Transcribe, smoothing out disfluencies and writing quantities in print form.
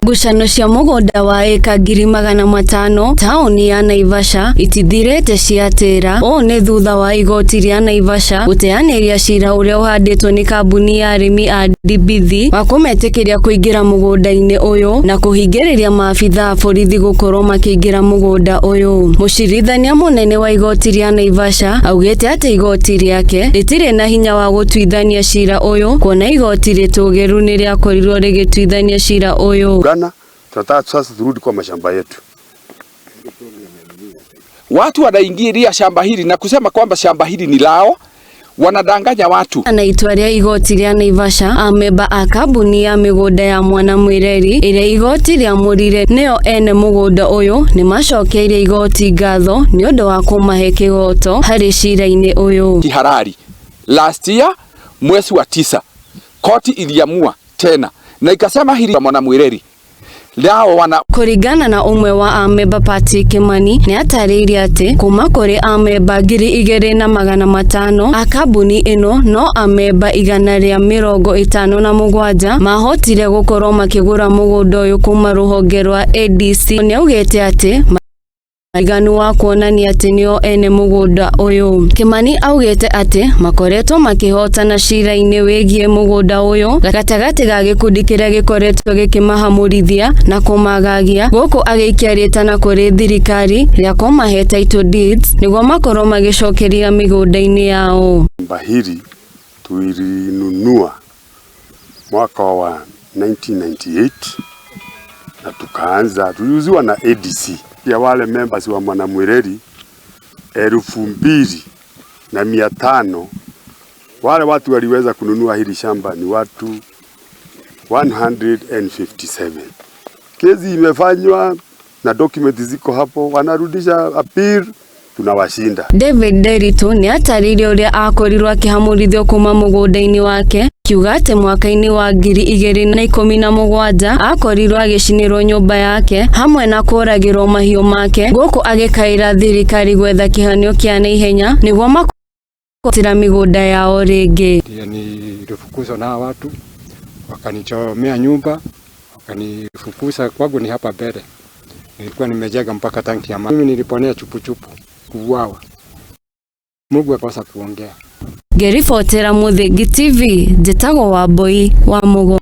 Ngucano cia mũgũnda wa ĩka 500,000 taũni ya Naivasha itithirĩte ciatĩra. Ũũ nĩ thutha wa igoti rĩa Naivasha gũteanĩria cira ũrĩa ũhandĩtwo nĩ kambuni ya arĩmi a Ndibithi wa kũmetĩkĩria kũingĩra mũgũnda-inĩ ũyũ na kũhingĩrĩria maabitha a borithi gũkorwo makĩingĩra mũgũnda ũyũ. Mũcirithania mũnene wa igoti rĩa Naivasha augĩte atĩ igoti rĩake rĩtirĩ na hinya wa gũtuithania cira ũyũ kuona igoti rĩtũgĩru nĩ rĩakorirwo rĩgĩtuithania cira ũyũ. Ghana, tunataka sasa turudi kwa mashamba yetu. Watu wanaingilia shamba hili na kusema kwamba shamba hili ni lao, wanadanganya watu. Na itua rĩa igoti rĩa Naivasha amemba a kambuni ya mĩgũnda ya Mwana Mwĩreri ĩrĩa igoti rĩamũrire nĩo ene mũgũnda ũyũ nĩ macokeirie igoti ngatho nĩ ũndũ wa kũmahe kĩhoto harĩ cira-inĩ ũyũ. Kihalali. Last year mwezi wa 9 koti iliamua tena na ikasema hili Mwana Mwireri lao wana Kũringana na ũmwe wa amemba Patrick Kimani nĩ atarĩirie atĩ kuma kũrĩ amemba 2,500 a kambuni ĩno no amemba 157 mahotire gũkorwo makĩgũra mũgũnda ũyũ kuma rũhonge rwa ADC. Nĩaugĩte atĩ maiganu wa kuonania atĩ nĩo ene mũgũnda ũyũ. Kimani augĩte atĩ makoretwo makĩhotana cira-inĩ wĩgiĩ mũgũnda ũyũ gatagatĩ ga gĩkundi kĩrĩa gĩkoretwo gĩkĩmahamũrithia na kũmagagia gũkũ agĩikia rĩtana kũrĩ thirikari rĩa kũmahe title deeds nĩguo makorwo magĩcokeria mĩgũnda-inĩ yao. Shamba hili tulinunua mwaka wa 1998 na tukaanza, tuliuziwa na ADC ya wale members wa Mwanamwireri 2,500. Wale watu waliweza kununua hili shamba ni watu 157. Kesi imefanywa na document ziko hapo, wanarudisha appeal, tunawashinda. David Nderitu nĩ atarĩirie ũrĩa akorirwo akĩhamũrithio kuma mũgũnda-inĩ wake kiuga atĩ mwaka-inĩ wa 2017 akorirwo agĩcinĩrwo nyũmba yake hamwe na kũragĩrwo mahiũ make gũkũ agĩkaĩra thirikari gwetha kĩhonio kĩa naihenya nĩguo makotĩra mĩgũnda yao rĩngĩ. Ndiyo nilifukuzwa na watu wakanichomea nyumba wakanifukuza. Kwangu ni hapa mbele, nilikuwa nimejenga mpaka tanki ya maji. Mimi niliponea chupuchupu kuuawa, Mungu akosa kuongea. Ngĩribotera Mũthingi TV njĩtagwo Wambui wa Mũgo.